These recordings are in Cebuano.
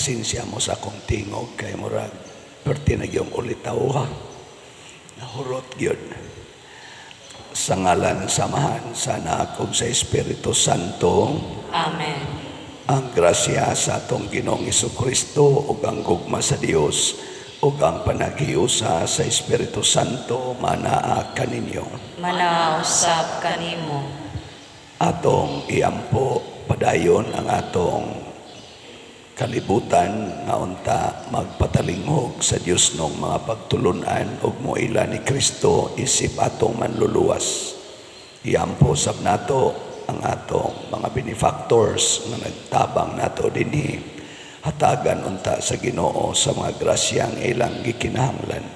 Pasensya mo sa akong tingog kay murag perti na gyung ulitaw ha. Nahurot gyud. Sa ngalan sa Amahan, sa Anak ug sa Espiritu Santo. Amen. Ang grasya sa atong Ginoong Hesukristo ug ang gugma sa Dios ug ang panaghiusa sa Espiritu Santo manaa kaninyo. Manaa usab kanimo. Atong iampo padayon ang atong kalibutan nga unta magpatalinghog sa Dios nong mga pagtulunan ug moila ni Kristo isip atong manluluwas. Iampo sab nato ang atong mga benefactors nga nagtabang nato dinhi. Hatagan unta sa Ginoo sa mga grasyang ilang gikinahanglan.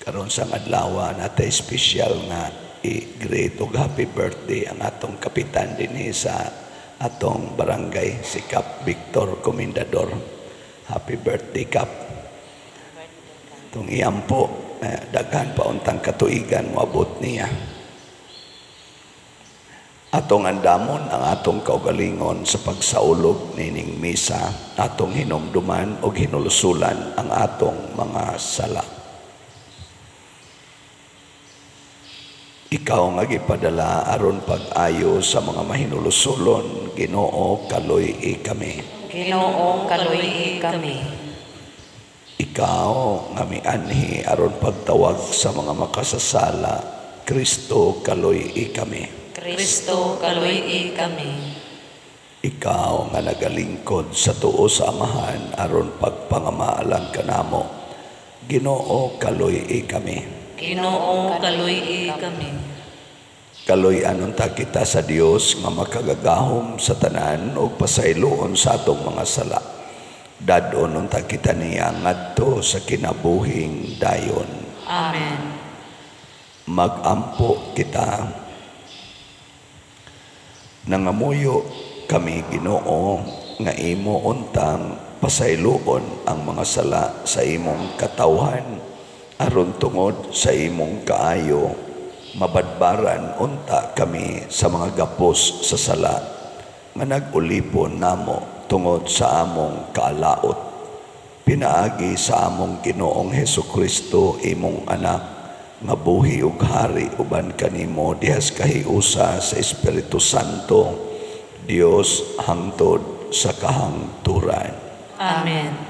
Karon sa adlaw natay espesyal nga i-greet og happy birthday ang atong kapitan dinhi sa atong barangay, si Kap Victor Comendador. Happy birthday, Kap. Itong iampo, daghan pa untang katuigan moabot niya. Atong andamon ang atong kaugalingon sa pagsaulog nining misa, atong hinumduman og hinulusulan ang atong mga sala. Ikaw nga gipadala aron pag-ayo sa mga mahinulusulon, Ginoo, kaluy-i kami. Ginoo, kaluy-i kami. Ikaw nga mianhi aron pagtawag sa mga makasasala, Kristo, kaluy-i kami. Kristo, kaluy-i kami. Ikaw nga nagalingkod sa tuo sa Amahan aron pagpangamaalang kanamo, Ginoo, kaluy-i kami. Ginoo, kaluy-i kami. Kaluy-an unta kita sa Dios nga makagagahom sa tanan ug pasayloon sa atong mga sala. Dad-on unta kita niya ngadto sa kinabuhing dayon. Amen. Magampo kita. Nangamuyo kami, Ginoo, nga imo untang pasayloon ang mga sala sa imong katawhan aron tungod sa imong kaayo mabadbaran unta kami sa mga gapos sa sala nga nag-ulipon namo tungod sa among kaalaot. Pinaagi sa among Ginoong Hesukristo, imong anak, nga buhi ug hari uban kanimo dihas kahiusa sa Espiritu Santo, Dios hangtod sa kahangturan. Amen.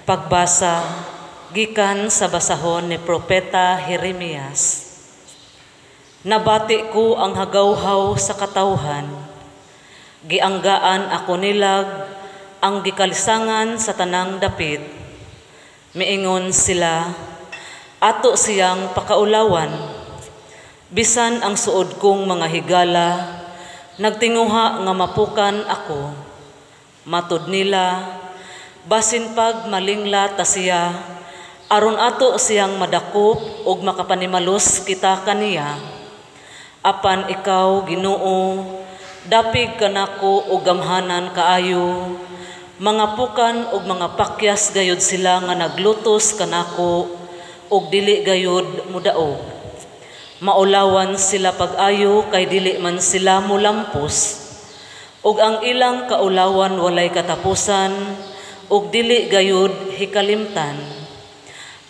Pagbasa gikan sa basahon ni Propeta Jeremias. Nabati ko ang hagawhaw sa katawhan. Gianggaan ako nilag ang gikalisangan sa tanang dapit. Miingon sila, ato siyang pakaulawan. Bisan ang suod kong mga higala, nagtinguha nga mapukan ako. Matud nila, basin pag malingla ta siya, aron ato siyang madakop ug makapanimalos kita kaniya. Apan ikaw, Ginoo, dapig kanako og gamhanan kaayo, mga pukan og mga pakyas gayud sila nga naglutos kanako og dili gayud mudaog. Maulawan sila pag-ayo kay dili man sila mulampos, ug ang ilang kaulawan walay katapusan ug dili gayud hikalimtan.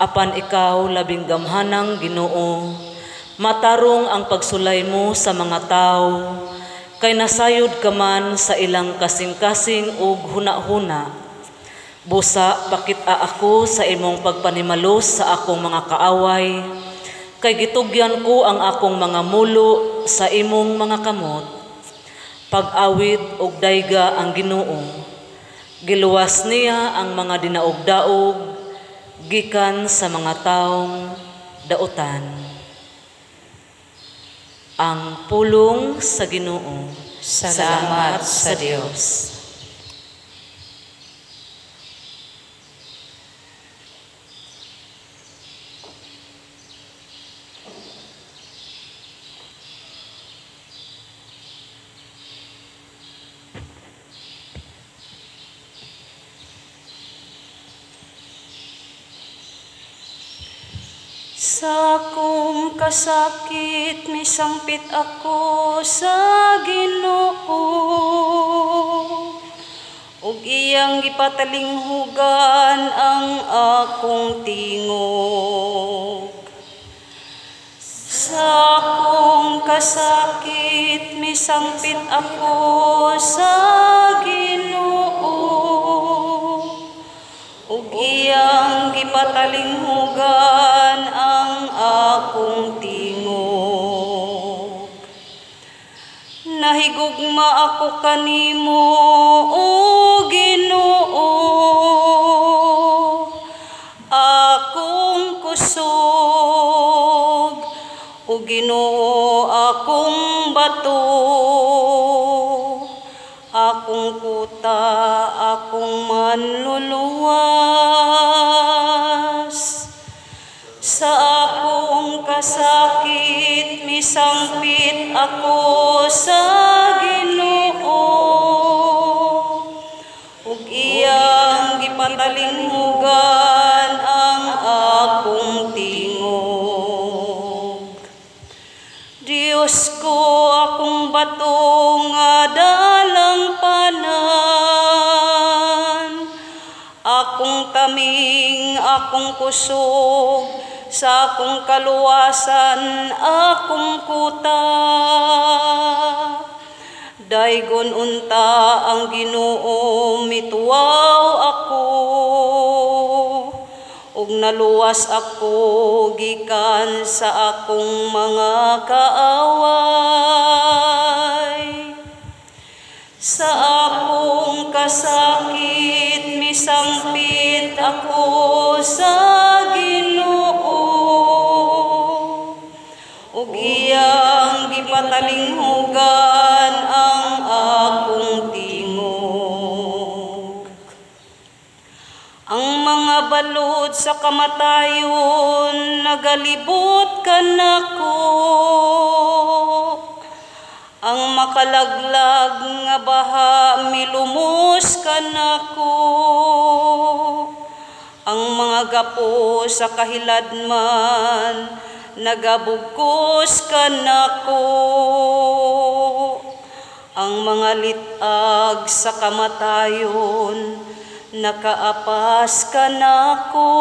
Apan ikaw, labing gamhanang Ginoo, matarong ang pagsulay mo sa mga tawo, kay nasayod ka man sa ilang kasing-kasing ug huna-huna. Busa pakit-a ako sa imong pagpanimalos sa akong mga kaaway, kay gitugyan ko ang akong mga mulo sa imong mga kamot. Pag-awit og dayga ang Ginoo, giluwas niya ang mga dinaog-daog gikan sa mga taong dautan. Ang pulong sa Ginoo. Salamat sa Dios. Sa akong kasakit, misangpit ako sa Ginoo. Ug iyang gipatalinghugan ang akong tingog. Sa akong kasakit, misangpit ako sa Ginoo. Ug iyang gipatalinghugan ang akong tingog. Nahigugma ako kanimo, o Ginoo, akong kusog, o Ginoo, akong bato, akong kuta, akong manluluwas. Sa akong kasakit, misangpit ako sa Ginoo. Ug iyang gipatalinghugan ang akong tingog. Diyos ko, akong bato nga dalangpanan, akong taming, akong kusog, sa akong kaluwasan, akong kuta. Daygon unta ang Ginoo, mituaw ako, ug naluwas ako gikan sa akong mga kaaway. Sa akong kasakit, misangpit ako sa Ginoo, ug iyang gipatalinghugan ang akong tingog. Ang mga balod sa kamatayon nagalibot kanako. Ang makalaglag nga baha milumos kanako. Ang mga gapo sa kahiladman nagabugkos kanako. Ang mga litag sa kamatayon nakaapas kanako.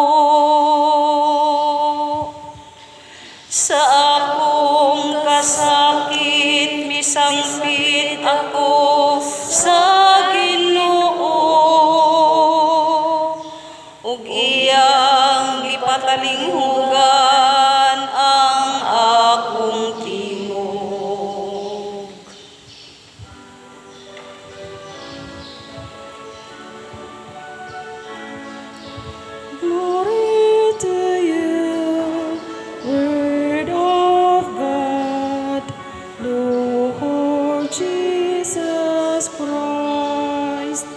Sa akong kasakit, misangpit ako sa Ginoo, ug iyang gipatalinghugan ang akong tingog. Glory to you, Word of God, Lord Jesus Christ.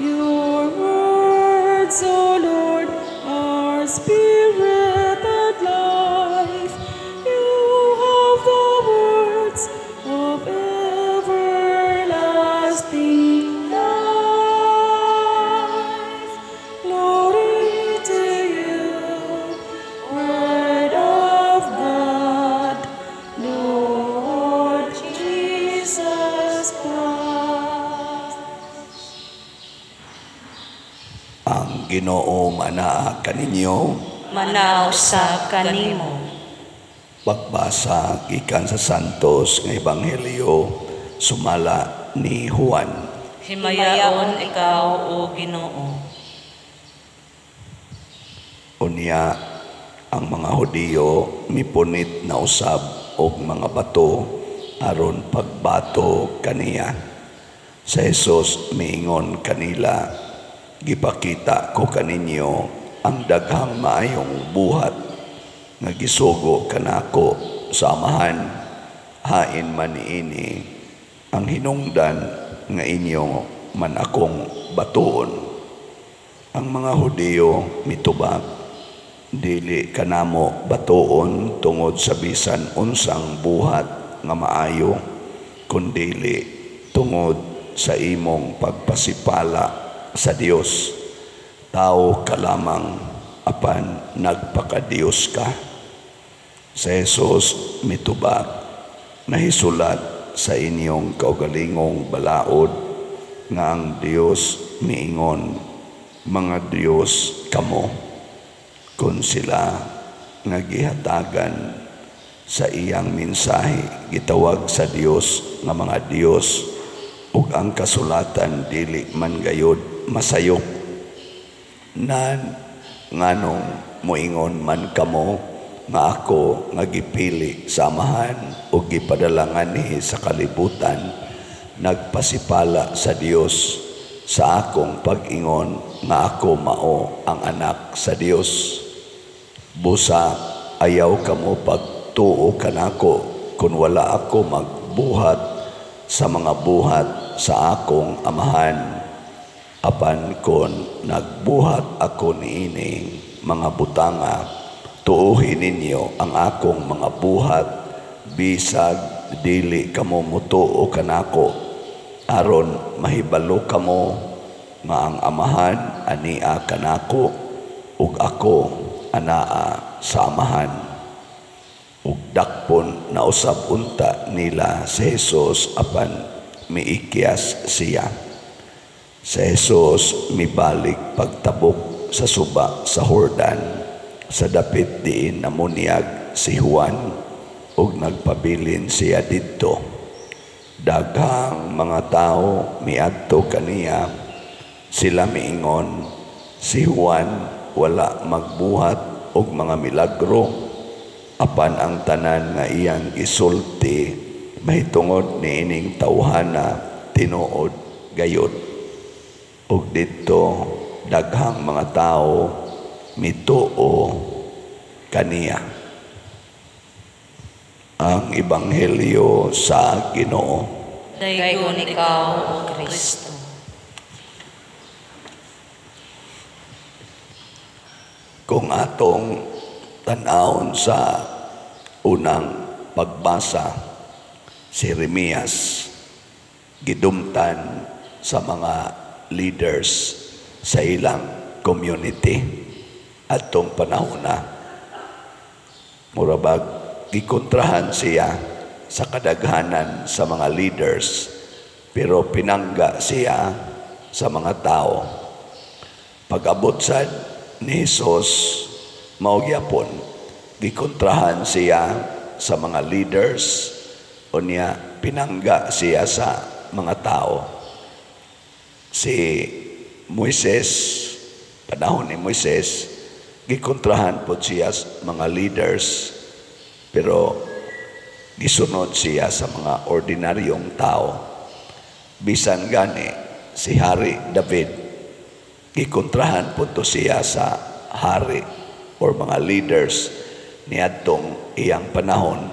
Your words, O Lord, are spirit and life. You have the words of everlasting life. Glory to you, Word of God, Lord Jesus Christ. Ang Ginoo manaa kaninyo. Manaa usab kanimo. Pagbasa gikan sa Santos nga Ebanghelyo sumala ni Juan. Himayaon ikaw, o Ginoo. Unya ang mga Hudiyo mipunit na usab og mga bato aron pagbato kaniya. Sa Jesus miingon kanila, gipakita ko kaninyo ang daghang maayong buhat nga gisugo kanako sa Amahan. Hain man niini ang hinungdan nga inyo man akong batuon. Ang mga Hudiyo mitubag, dili kanamo batuon tungod sa bisan unsang buhat nga maayo, kundili tungod sa imong pagpasipala sa Dios. Tao ka lamang apan nagpakadiyos ka. Sa Jesus mitubag, nahisulat sa inyong kaugalingong balaod nga ang Dios miingon, mga Dios kamo, kun sila nga gihatagan sa iyang mensahe gitawag sa Dios nga mga Dios, ug ang kasulatan dili man gayod masayop. Nan nganong moingon man kamo nga ako nga gipili sa Amahan ug gipadala nganhi sa kalibutan, nagpasipala sa Dios sa akong pag-ingon nga ako mao ang anak sa Dios? Busa ayaw kamo pagtuo kanako kun wala ako magbuhat sa mga buhat sa akong Amahan. Apan kon nagbuhat ako niining mga butanga, tuohi ninyo ang akong mga buhat, bisag dili kamo mutuo kanako, aron mahibalo kamo nga ang Amahan ania kanako ug ako anaa sa Amahan. Ug dakpon na usab unta nila si Jesus, apan miikyas siya. Si Jesus mibalik pagtabok sa suba sa Jordan, sa dapit diin namunyag si Juan, ug nagpabilin siya didto. Daghang mga tao miadto kaniya. Sila miingon, si Juan wala magbuhat og mga milagro, apan ang tanan nga iyang gisulti mahitungod niining tawhana tinuod gayod. Ug didto daghang mga tao mituo kaniya. Ang Ebanghelyo sa Ginoo. Daygon ikaw, O Kristo. Kung atong tan-awon sa unang pagbasa, si Jeremias gidumtan sa mga leaders sa ilang community atong panahon na. Murabag gikontrahan siya sa kadaghanan sa mga leaders, pero pinangga siya sa mga tao. Pag-abot sa ni Jesus, mao gyapon gikontrahan siya sa mga leaders, unya pinangga siya sa mga tao. Si Moises, panahon ni Moises, gikontrahan po siya sa mga leaders, pero gisunod siya sa mga ordinaryong tao. Bisan gani si Hari David, gikontrahan po to siya sa hari or mga leaders niadtong iyang panahon,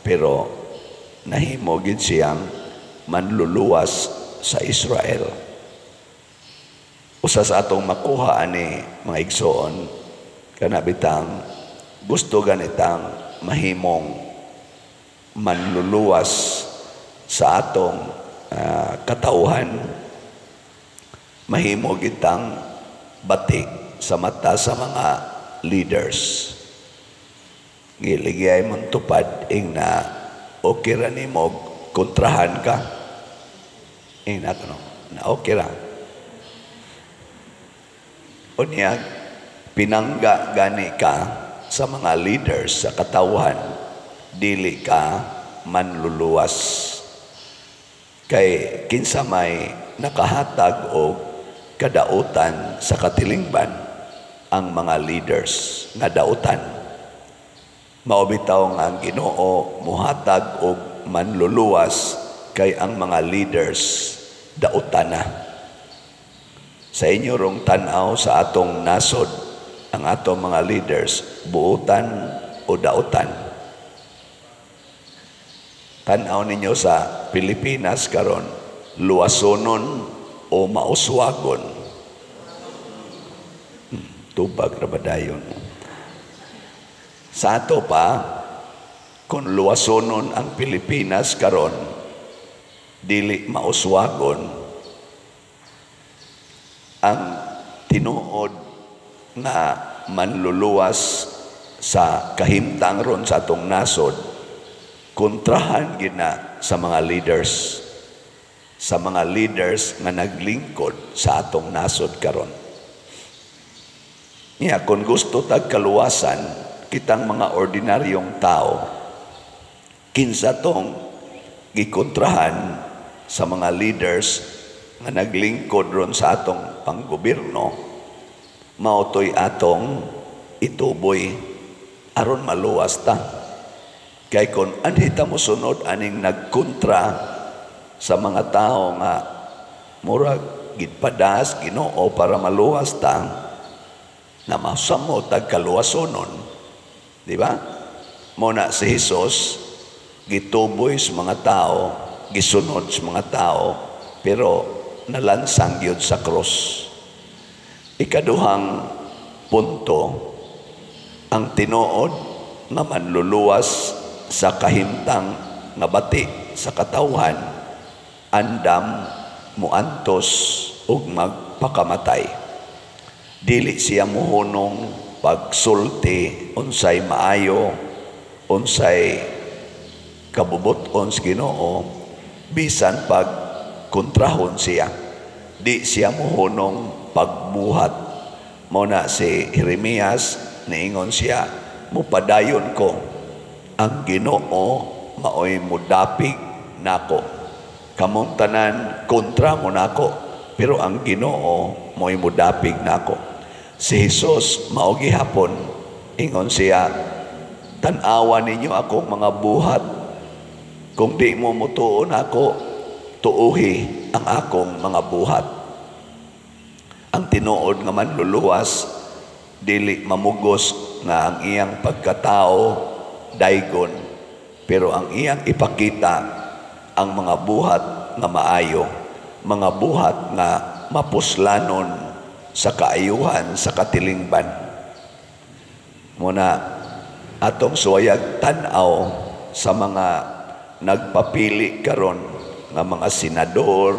pero nahimo gid siyang manluluwas sa Israel. Usa sa atong makuha ani mga igsoon, kana bitang gusto ganitang mahimong manluluwas sa atong katauhan, mahimo gitang bati sa mata sa mga leaders. Giligay mong tupad ing na okay ra nimo kontrahan ka. Ing na no, na okay ra. Unya pinangga gani ka sa mga leaders sa katawhan, dili ka manluluwas. Kay kinsa may nakahatag og kadautan sa katilingban, ang mga leaders nga dautan. Mao bitaw nga ang Ginoo muhatag og manluluwas kay ang mga leaders dautan na. Sa inyo rong tan-aw sa atong nasod, ang atong mga leaders buutan o dautan? Tan-aw ninyo sa Pilipinas karon, luwasonon o mauswagon? Tubag ra ba dayon? Sa ato pa, kung luwasonon ang Pilipinas karon, dili mauswagon, ang tinuod nga manluluwas sa kahimtang ron sa atong nasod, kontrahan gyud na sa mga leaders, sa mga leaders nga naglingkod sa atong nasod karon. Niya, kung gusto tag kaluwasan, kitang mga ordinaryong tao, kinsa tong gikontrahan sa mga leaders nga naglingkod ron sa atong panggobyerno, mao to'y atong ituboy aron maluwas ta. Kay kung anhi ta mosunod aning nagkontra sa mga tao nga murag gitpadas Ginoo para maluwas ta, na masamo tag kaluwasonon, di ba? Mao na si Jesus gituboy sa mga tao, gisunod sa mga tao, pero nalansang gyud sa krus. Ikaduhang punto, ang tinuod nga manluluwas sa kahimtang nga bati sa katawhan, andam muantos ug magpakamatay. Dili siya muhunong pagsulti unsay maayo, unsay kabubuton sa Ginoo, bisan pag kontrahon siya. Di siya muhunong pagbuhat. Mao na si Jeremias niingon siya, "Mupadayon ko, ang Ginoo maoy mudapig nako. Kamong tanan kontra mo nako, pero ang Ginoo mo'y mudapig nako." Si Jesus mao gihapon, ingon siya, "Tan-awa ninyo akong mga buhat. Kung di mo mutuo nako, tuuhi ang akong mga buhat." Ang tinuod nga manluluwas, dili mamugos nga ang iyang pagkatao daygon, pero ang iyang ipakita ang mga buhat nga maayo, mga buhat nga mapuslanon sa kaayuhan sa katilingban. Muna atong suwayag tan-aw sa mga nagpapili karon nga mga senador,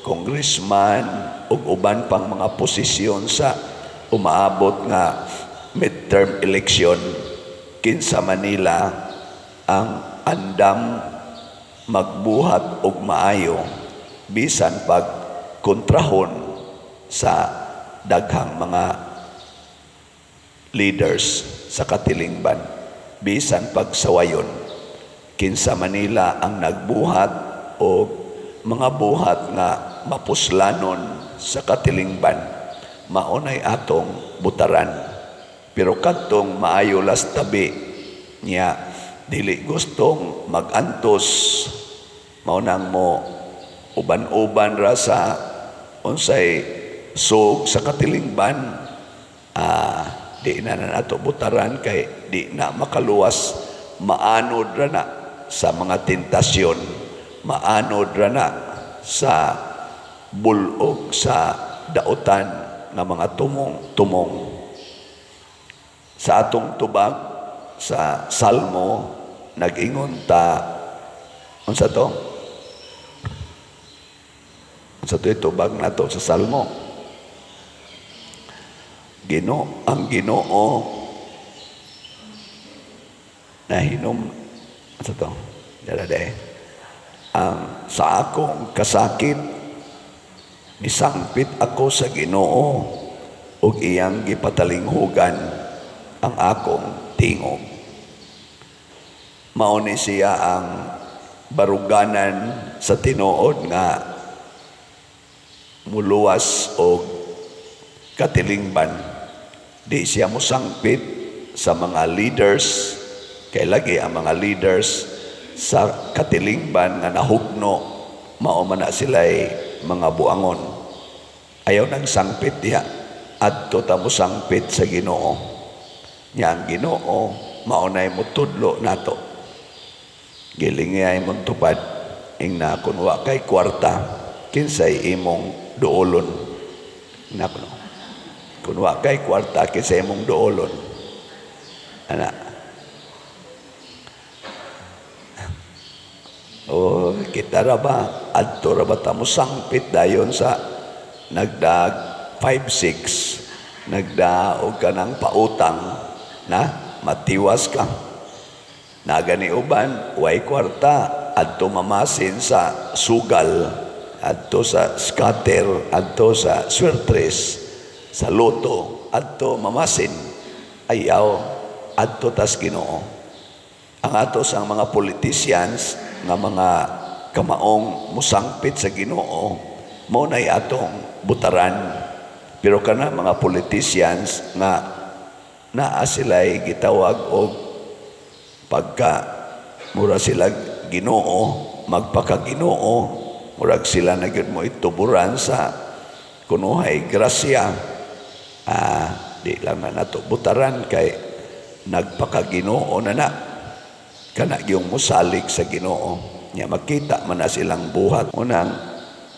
congressman ug uban pang mga posisyon sa umaabot nga midterm election, kinsa Manila ang andam magbuhat og maayo bisan pag kontrahon sa daghang mga leaders sa katilingban, bisan pagsawayon. Kinsa Manila ang nagbuhat o mga buhat nga mapuslanon sa katilingban, maunay atong butaran. Pero kadtong maayo las tabi niya, dili gustong magantos, mao nang mo uban-uban ra sa unsay sug sa katilingban, di na na nato butaran kay di na makaluwas. Maanod ra na sa mga tentasyon, maanod ra na sa bulog sa dautan nga mga tumong-tumong. Sa atong tubag sa Salmo, nag-ingon ta, unsa to? Unsa to tubag nato sa Salmo? Ginoo, ang Ginoo nahinom, unsa to? Dala de. Ang sa akong kasakit, nisangpit ako sa Ginoo ug iyang gipatalinghugan ang akong tingog. Mao ni siya ang baruganan sa tinuod nga muluwas og katilingban. Di siya mosangpit sa mga leaders, kay lagi ang mga leaders sa katilingban nga nahugno, mao man na sila'y mga buangon. Ayaw nang sangpit diha, adto ta mosangpit sa Ginoo. Nya ang Ginoo mao nay motudlo nato. Gilingay mong tupad, ingna kun wa kay kwarta, kinsay imong duolon? Nako. Kun wa kay kwarta, kinsay imong duolon? Ana. Oh, kita ra ba adto ra ba ta mo sangpit dayon sa nagdag 5-6, nagdaog ka ng pautang na? matiwas ka. Nagani uban, way kwarta, adto mamasin sa sugal, adto sa scatter, adto sa swertres, sa loto, adto mamasin. Ayaw, adto tas Ginoo. Ang ato sa mga politicians nga mga kamaong musangpit sa Ginoo, mao nay atong butaran. Pero kana mga politicians nga naa sila'y gitawag og pagka mura sila Ginoo, magpakaginoo, murag sila na gyud mo ituburan sa kunuhay grasya. Di lang na nato butaran kay nagpakaginoo na na. Kana yung musalig sa Ginoo. Nya makita man na silang buhat. Unang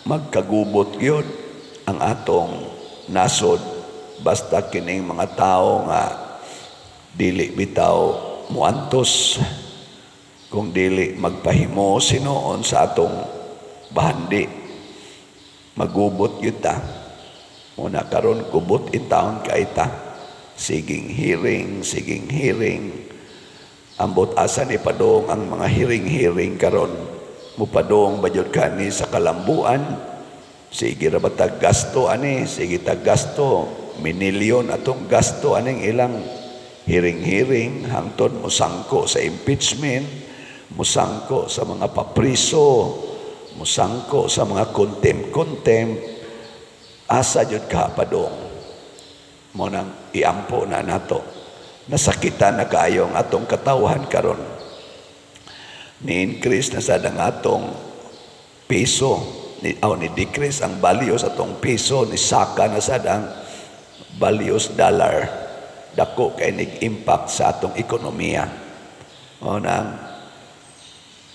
magkagubot gyud ang atong nasod basta kining mga tao nga dili bitaw muantos kung dili magpahimo sinuon sa atong bahandi, magubot gyud ta. Muna karon gubot in taon kay ta, siging hearing, siging hearing. Ambot asa ni padong ang mga hearing-hearing karon? Mupadong ba jud kani sa kalambuan? Sige ra ba tag gasto ani? Sige tag gasto, minilyon atong gasto aning ilang hearing-hearing hangtod mosangko sa impeachment, musangko sa mga papriso, musangko sa mga contempt-contempt. Asa jud ka padong? Mo nang iampo na nato. Nasakitan na kaayo ang atong katawhan karon. Ni-increase na sad ang atong piso, ni, oh, ni decrease ang value sa atong piso, ni saka na sad ang values dollar. Dako kay nig-impact sa atong ekonomiya. O nang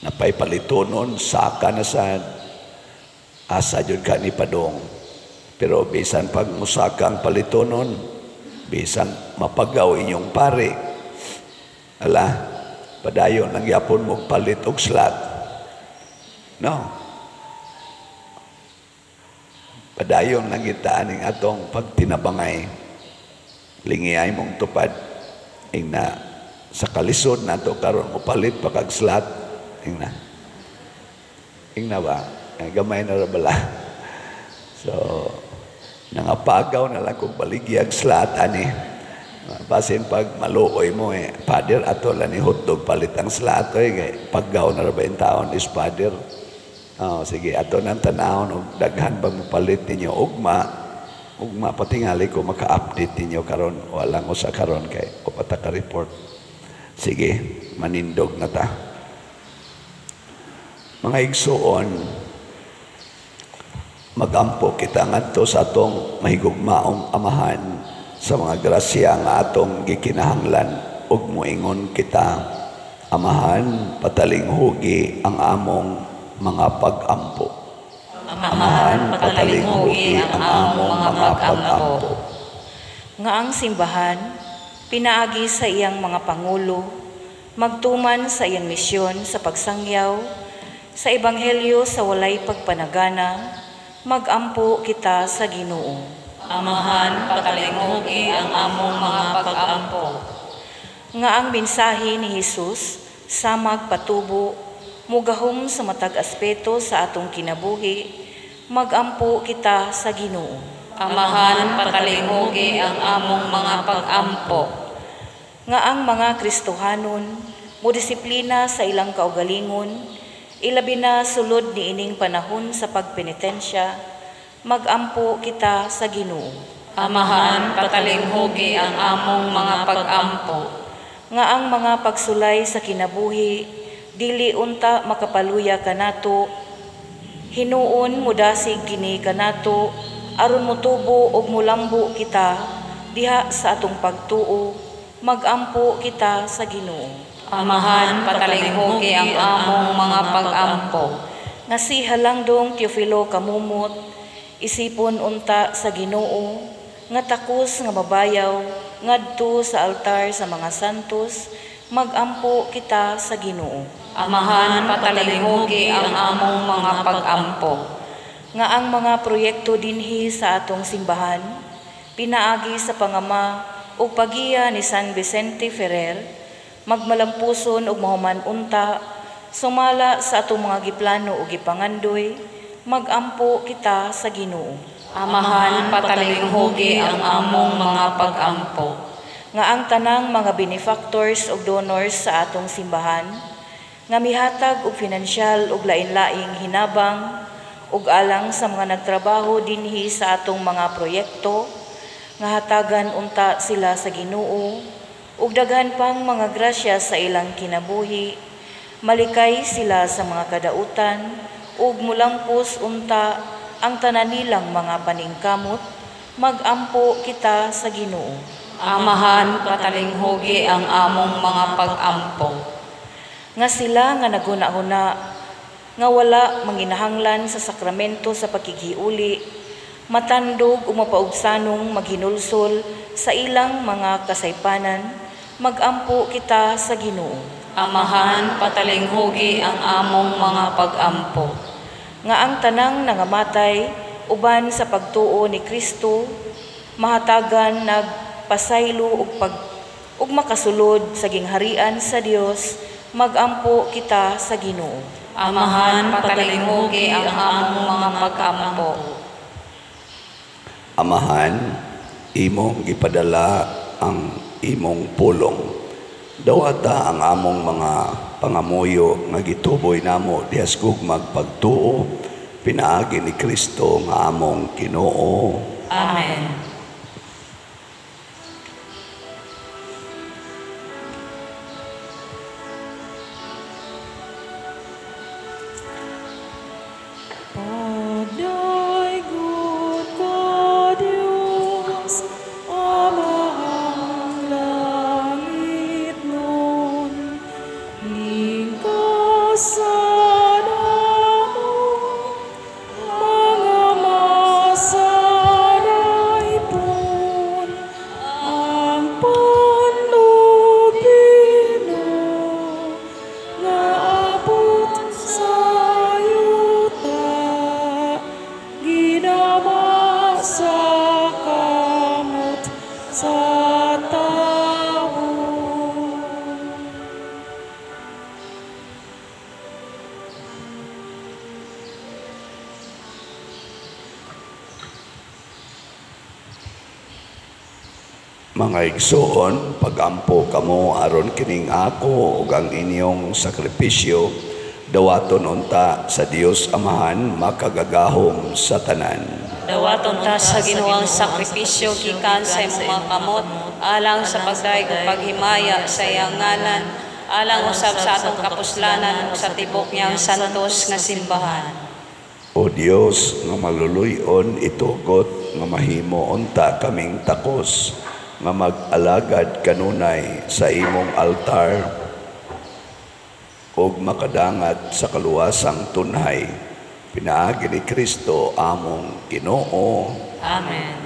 napay palitonon, saka na sad, asa jud ka ni padong? Pero bisan pag musaka ang palitonon, bisan mapagaw inyong pare, ala, padayon lang yapon mo palit og slot. No. Padayon lang kita aning atong pagtinabangay. Lingiyay mong tupad. Ingna, sa kalisod nato karon mo palit pa kag slot. Ingna. Ingna ba? Ay, gamay na ra bala. So, nangapagaw na lang kung baligyag slot ani. Basin pag maluoy mo eh, "Father, ato lang ni hotdog palit ang slot oy," kay paggaw na ra ba yung taon is father. Oh, sige, ato nang tanawon og daghan ba mo palit ninyo ugma. Ugma patingali ko maka-update ninyo karon, walang usa karon kay upata ka report. Sige, manindog na ta. Mga igsuon, magampo kita ngadto sa atong mahigugmaong Amahan sa mga grasya nga atong gikinahanglan ug moingon kita, "Amahan, patalinghugi ang among mga pag-ampo." Amahan, patalinghugi ang among mga pag-ampo. Nga ang simbahan, pinaagi sa iyang mga pangulo, magtuman sa iyang misyon sa pagsangyaw sa ebanghelyo sa walay pagpanagana, magampo kita sa Ginoo. Amahan, patalinghugi ang among mga pag-ampo. Nga ang mensahe ni Hesus samag patubo mugahom sa matag aspeto sa atong kinabuhi, magampo kita sa Ginoo. Amahan, patalinghugi ang among mga pag-ampo. Nga ang mga Kristohanon modisiplina sa ilang kaugalingon, ilabi na sulod niining panahon sa pagpenitensya, magampo kita sa Ginoo. Amahan, patalinghugi ang among mga pag-ampo. Nga ang mga pagsulay sa kinabuhi dili unta makapaluya kanato, hinuon mudasig kini kanato aron motubo og molambo kita diha sa atong pagtuo, magampo kita sa Ginoo. Amahan, patalinghugi ang among mga pag-ampo. Nga si Halangdong Teofilo Camomot isipon unta sa Ginoo nga takos nga mabayaw ngadto sa altar sa mga santos, magampo kita sa Ginoo. Amahan, patalinghugi ang among mga pag-ampo. Nga ang mga proyekto dinhi sa atong simbahan pinaagi sa pangama ug pagiya ni San Vicente Ferrer, magmalampuson ug mahuman unta sumala sa atong mga giplano ug gipangandoy, magampo kita sa Ginoo. Amahan, patalinghugi ang among mga pagampo. Nga ang tanang mga benefactors ug donors sa atong simbahan, nga mihatag og finansyal ug lain-laing hinabang ug alang sa mga nagtrabaho dinhi sa atong mga proyekto, nga hatagan unta sila sa Ginoo ug daghan pang mga grasya sa ilang kinabuhi, malikay sila sa mga kadautan ug mulampos unta ang tanan nilang mga paningkamot, magampo kita sa Ginoo. Amahan, patalinghugi ang among mga pagampo. Nga sila nga naghuna-huna nga wala manginahanglan sa sakramento sa pakighiuli, matandog o mapaugsanong maghinulsol sa ilang mga kasaypanan, magampo kita sa Ginoo. Amahan, patalinghugi ang among mga pagampo. Nga ang tanang nangamatay uban sa pagtuo ni Kristo, mahatagan nagpasaylo ug makasulod sa gingharian sa Dios, magampo kita sa Ginoo. Amahan, patalinghugi ang among mga pagampo. Amahan, imong gipadala ang imong pulong. Dawata ang among mga pangamuyo nga gituboy namo diha sa gugmag pagtuo, pinaagi ni Kristo nga among Ginoo. Amen. Mga igsoon, pagampo kamo aron kining ako ug ang inyong sakripisyo dawaton unta sa Dios Amahan makagagahom sa tanan. Dawaton unta sa Ginoo ang sakripisyo gikan sa imong mga kamot alang sa pagdayeg ug paghimaya sa iyang ngalan, alang usab sa atong kapuslanan ug sa tibok niyang santos nga simbahan. O Dios nga maluluy-on, itugot nga mahimo unta kaming takos nga mag-alagad kanunay sa imong altar ug makadangat sa kaluwasang tunhay, pinaagi ni Kristo among Ginoo. Amen.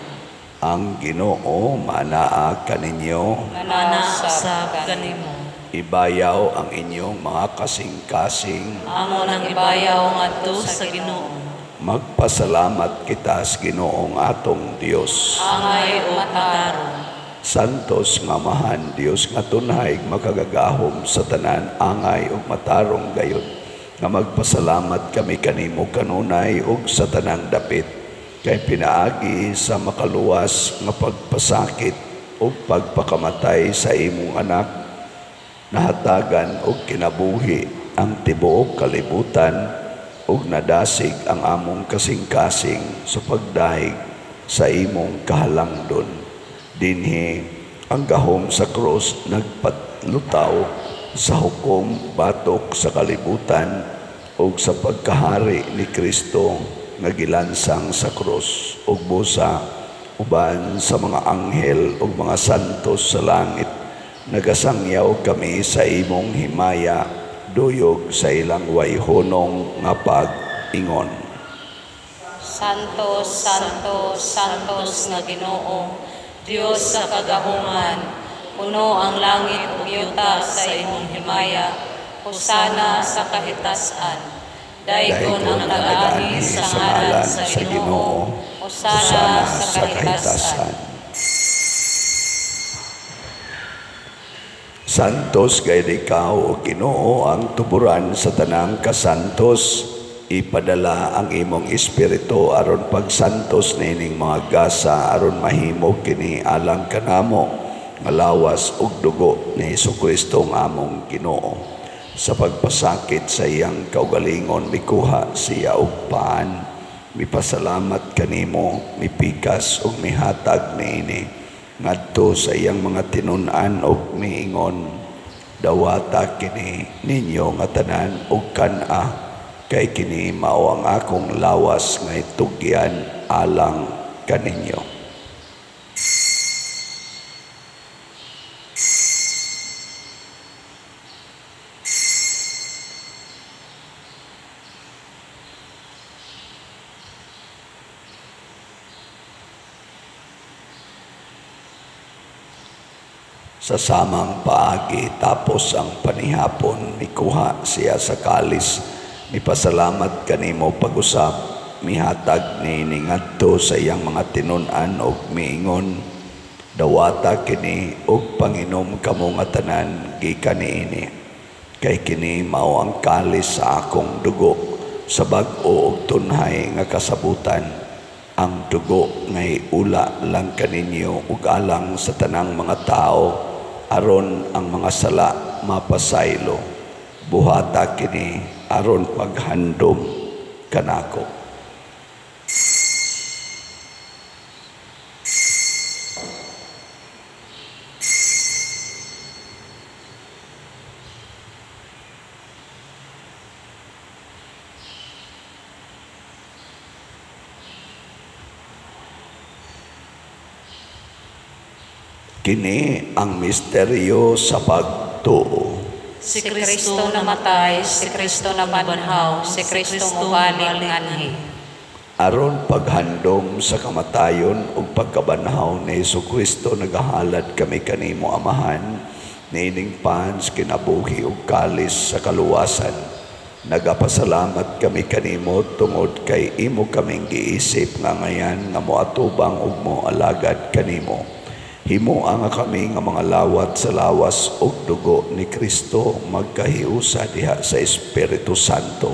Ang Ginoo manaa kaninyo, Manaa usab kanimo. Ibayaw ang inyong mga kasing-kasing. Amo nang ibayaw ngadto sa Ginoo. Magpasalamat kita sa Ginoong atong Dios. Angay ug matarong. Santos nga Amahan, Dios nga tunhay, makagagahom sa tanan, angay ug matarong gayud, nga magpasalamat kami kanimo kanunay ug sa tanang dapit, kay pinaagi sa makaluwas nga pagpasakit ug pagpakamatay sa imong anak, nahatagan og kinabuhi ang tibuok kalibutan ug nadasig ang among kasing-kasing sa pagdahig sa imong kahalangdon. Dinhi ang gahom sa krus nagpatlutaw sa hukom batok sa kalibutan ug sa pagkahari ni Kristo nga gilansang sa krus ug busa uban sa mga anghel ug mga santos sa langit. Nagasangyaw kami sa imong himaya, duyog sa ilang wayhunong nga pag-ingon. Santo, Santo, Santos nga Ginoo, Dios sa kagahuman, puno ang langit ug yuta sa imong himaya. Hosana sa kahitasan. Daygon ang nagaani sa ngalan sa Ginoo. Hosana sa kahitasan. Santos gayud ikaw, o Ginoo, ang tuburan sa tanang kasantos. Ipadala ang imong espiritu aron pagsantos niining mga gasa aron mahimo kini alang kanamo nga lawas ug dugo ni Hesukristo nga among Ginoo. Sa pagpasakit sa iyang kaugalingon mikuha siya og paan, mipasalamat kanimo, mipikas ug mihatag niini ngadto sa iyang mga tinun-an og miingon, dawata kini ninyo nga tanan og kan-a, kay kini mao ang akong lawas nga itugyan alang kaninyo. Sa samang paagi tapos ang panihapon, mikuha siya sa kalis, mipasalamat kanimo pag-usap, mihatag niini ngadto sa iyang mga tinun-an og miingon, dawata kini og panginom kamo nga tanan gikan niini, kay kini mao ang kalis sa akong dugo sa bag-o og tunhay nga kasabutan. Ang dugo ngay ula lang kaninyo ug alang sa tanang mga tao aron ang mga sala mapasaylo. Buhata kini aron paghandom kanako. Kini ang misteryo sa pagtuo. Si Kristo namatay, si Kristo nabanhaw, si Kristo mobalik nganhi. Aron paghandom sa kamatayon ug pagkabanhaw ni Hesukristo, nagahalad kami kanimo Amahan, niining pans kinabuhi ug kalis sa kaluwasan. Nagapasalamat kami kanimo tungod kay imo kaming giisip nga ngayan nga moatubang ug moalagad kanimo. Himoa nga kami nga mga lawat sa lawas ug dugo ni Kristo magkahiusa diha sa Espiritu Santo.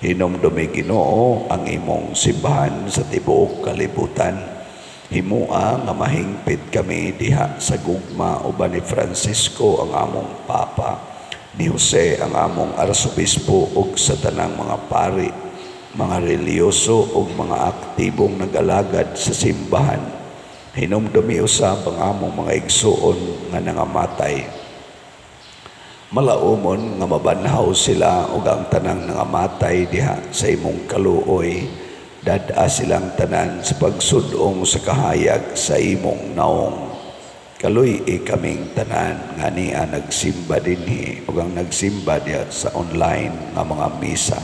Hinumdumi Ginoo ang imong simbahan sa tibuok kalibutan. Himoa nga mahingpit kami diha sa gugma uban ni Francisco ang among Papa, ni Jose ang among Arsobispo ug sa tanang mga pari, mga relihiyoso ug mga aktibong nag-alagad sa simbahan. Hinumdumi usab ang among mga igsuon nga nangamatay. Malaumon nga mabanhaw sila ug ang tanang nangamatay diha sa imong kaluoy, dad-a silang tanan sa pagsud-ong sa kahayag sa imong naong. Kaluy-i kaming tanan nga niya nagsimba dinhi ug ang nagsimba diha sa online nga mga misa.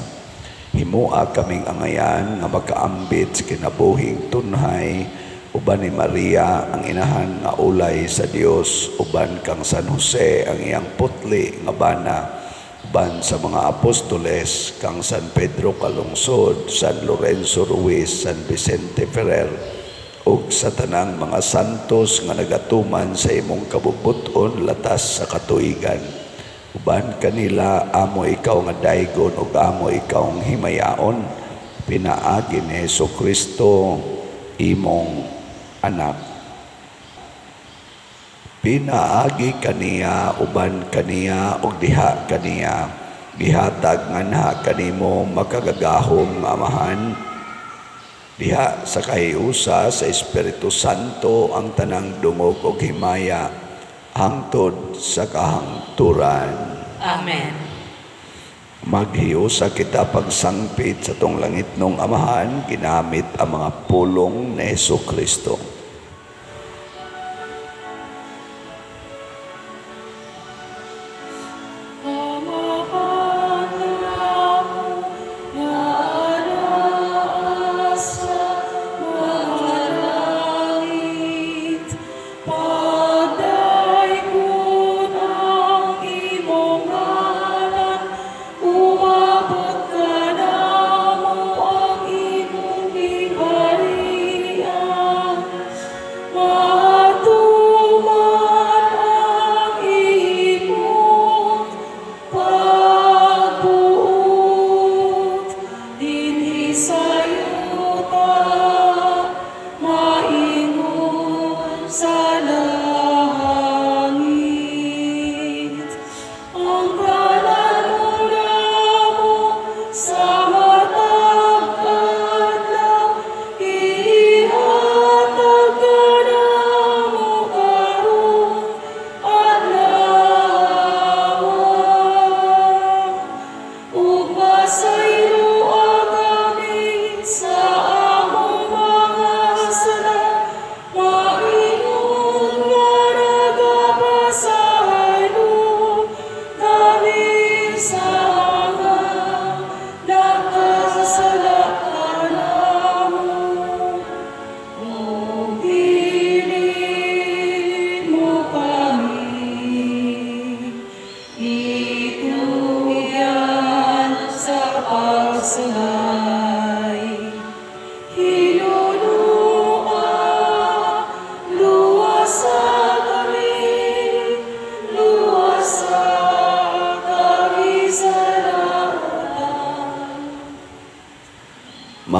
Himoa kaming angayan nga makaambit sa kinabuhing tunhay uban ni Maria ang inahan nga ulay sa Dios, uban kang San Jose ang iyang putli nga bana, uban sa mga apostoles kang San Pedro Calungsod, San Lorenzo Ruiz, San Vicente Ferrer, ug sa tanang mga santos nga nagatuman sa imong kabubut-on latas sa katuigan. Uban kanila amo ikaw nga daygon ug amo ikaw ang himayaon, pinaagi ni Hesukristo imong anak. Pinaagi kaniya, uban kaniya, ug diha kaniya, gihatag nganha kanimo makagagahom nga Amahan, diha sa kahiusa sa Espiritu Santo ang tanang dungog ug himaya hangtod sa kahangturan. Amen. Maghiusa kita pagsangpit sa tong langitnong Amahan, ginamit ang mga pulong ni Hesukristo.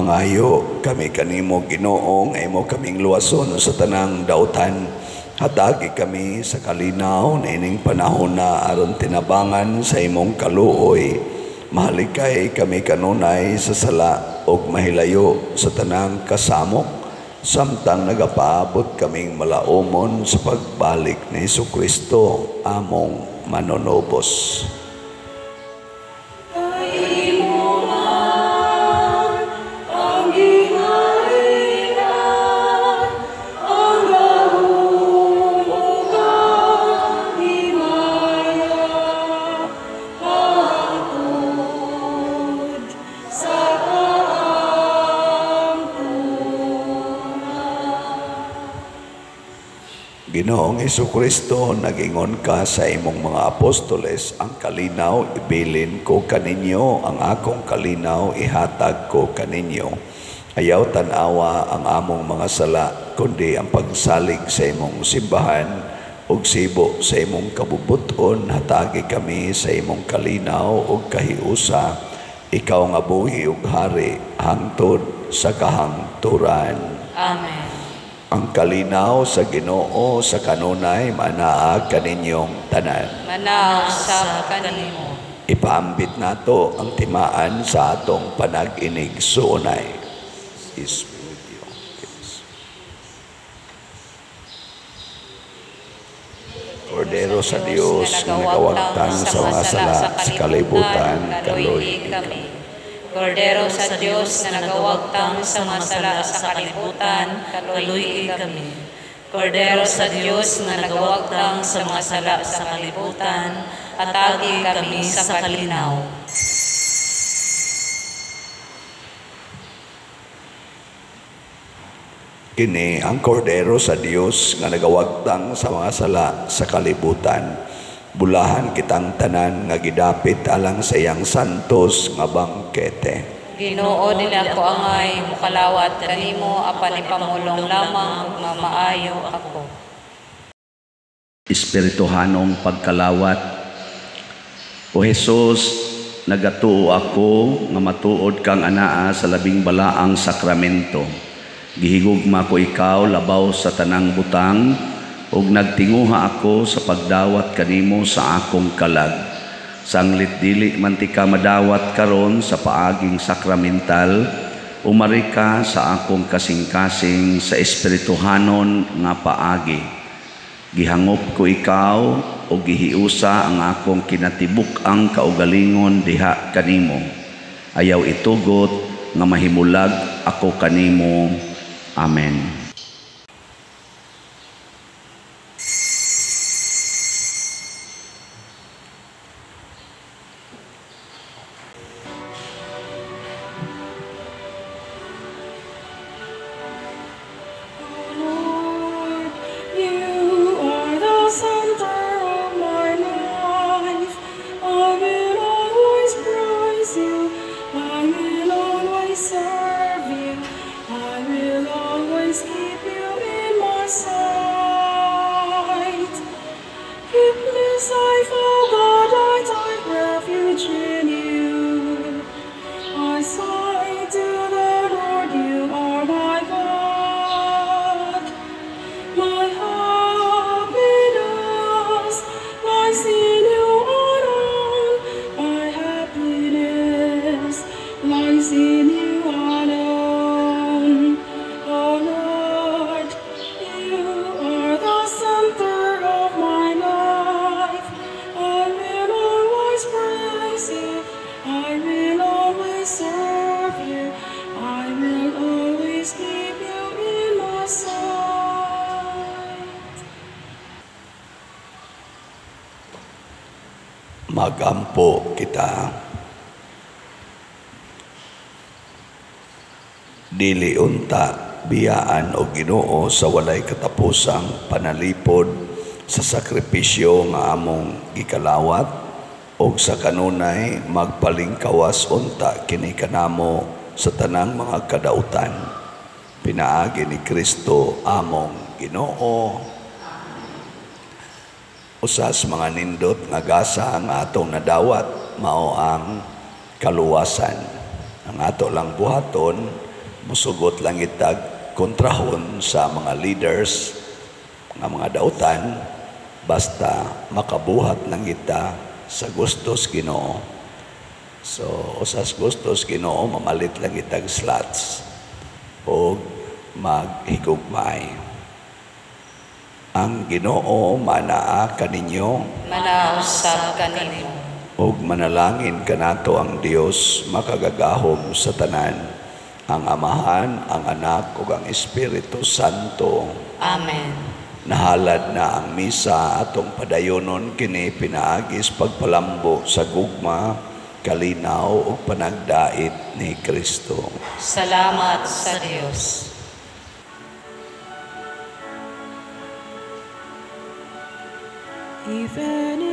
Mangayo kami kanimo, Ginoo, nga imo kaming luwason sa tanang dautan. Hatagi kami sa kalinaw na ining panahon na aron tinabangan sa imong kaluoy. Mahalikay kami kanunay sa sala ug mahilayo sa tanang kasamok, samtang nagapaabot kaming malaumon sa pagbalik ni Hesukristo among manunubos. Ginoong Hesukristo, nagingon ka sa imong mga apostoles, ang kalinaw ibilin ko kaninyo, ang akong kalinaw ihatag ko kaninyo. Ayaw tan-awa ang among mga sala, kundi ang pagsalig sa imong simbahan ug sibo sa imong kabubuton, hatagi kami sa imong kalinaw ug kahiusa. Ikaw nga buhi ug hari hangtod sa kahangturan. Amen. Ang kalinaw sa Ginoo sa kanunay manaa kaninyong tanan. Manaa usab kanimo. Ipaambit nato ang timaan sa atong panag-inig suunay. Is with you. Yes. Kordero sa Dios nga nagawagtang sa mga sala sa kalibutan, kaluoy kami. Kordero sa Dios nga nagawagtang sa mga sala sa kalibutan, kaluoy kami. Kordero sa Dios nga nagawagtang sa mga sala sa kalibutan, hatagi kami sa kalinaw. Kini ang Kordero sa Dios nga nagawagtang sa mga sala sa kalibutan. Bulahan kitang tanan nga gidapit alang sa iyang santos nga bangkete. Ginoo, dili ako angay mukalawat kanimo, apan ipamulong lamang ug mamaayo ako. Espirituhanong pagkalawat. O Hesus, nagatuo ako nga matuod kang anaa sa labing balaang sakramento. Gihigugma ko ikaw labaw sa tanang butang, ug nagtinguha ako sa pagdawat kanimo sa akong kalag. Sanglit dili man ti ka madawat karon sa paaging sakramental, umari ka sa akong kasing-kasing sa espirituhanon nga paagi. Gihangop ko ikaw o gihiusa ang akong kinatibuk-ang kaugalingon diha kanimo. Ayaw itugot nga mahimulag ako kanimo. Amen. Magampo kita. Dili unta biyaan o Ginoo sa walay katapusang panalipod sa sakripisyo nga among gikalawat og sa kanunay magpalingkawas unta kini kanamo sa tanang mga kadautan. Pinaagi ni Kristo among Ginoo. Usas mga nindot nga gasa ang atong nadawat mao ang kaluwasan. Ang ato lang buhaton Musugot lang itag kontrahon sa mga leaders nga mga dautan, basta makabuhat lang kita sa gustos Ginoo. So usas gustos Ginoo, mamalit lang itag slots og maghigugmaay. Ang Ginoo manaa kaninyo. Manaa usab kanimo. Ug manalangin kanato ang Dios makagagahom sa tanan, ang Amahan, ang Anak ug ang Espiritu Santo. Amen. Nahalad na ang misa, atong padayonon kini pinaagis pagpalambo sa gugma, kalinaw ug panagdait ni Kristo. Salamat sa Dios. If any